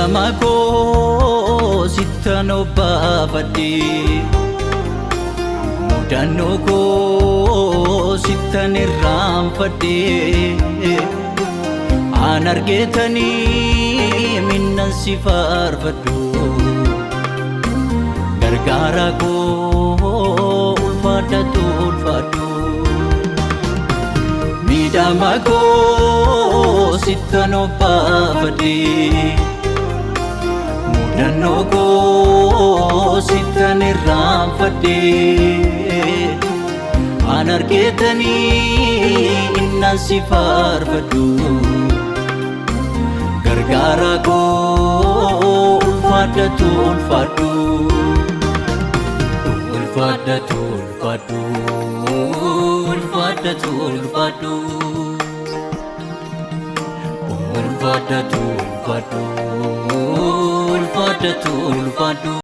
Miidhama koo sittan obbaafadhe, mudannoo koo sittan irraanfadhe. An argeetanii minnan si faarfadhu, gargaara koo ulfaadhatu ulfaadhu. Miidhama koo sittan obbaafadhe, mudannoo koo sittan irraanfadhe. An argeetanii innan si faarfadhu, gargaara koo ulfaadhatu ulfaadhu. Ulfaadhatu ulfaadhu, ulfaadhatu ulfaadhu. Ulfaadhatu ulfaadhu, ulfaadhatu ulfaadhu.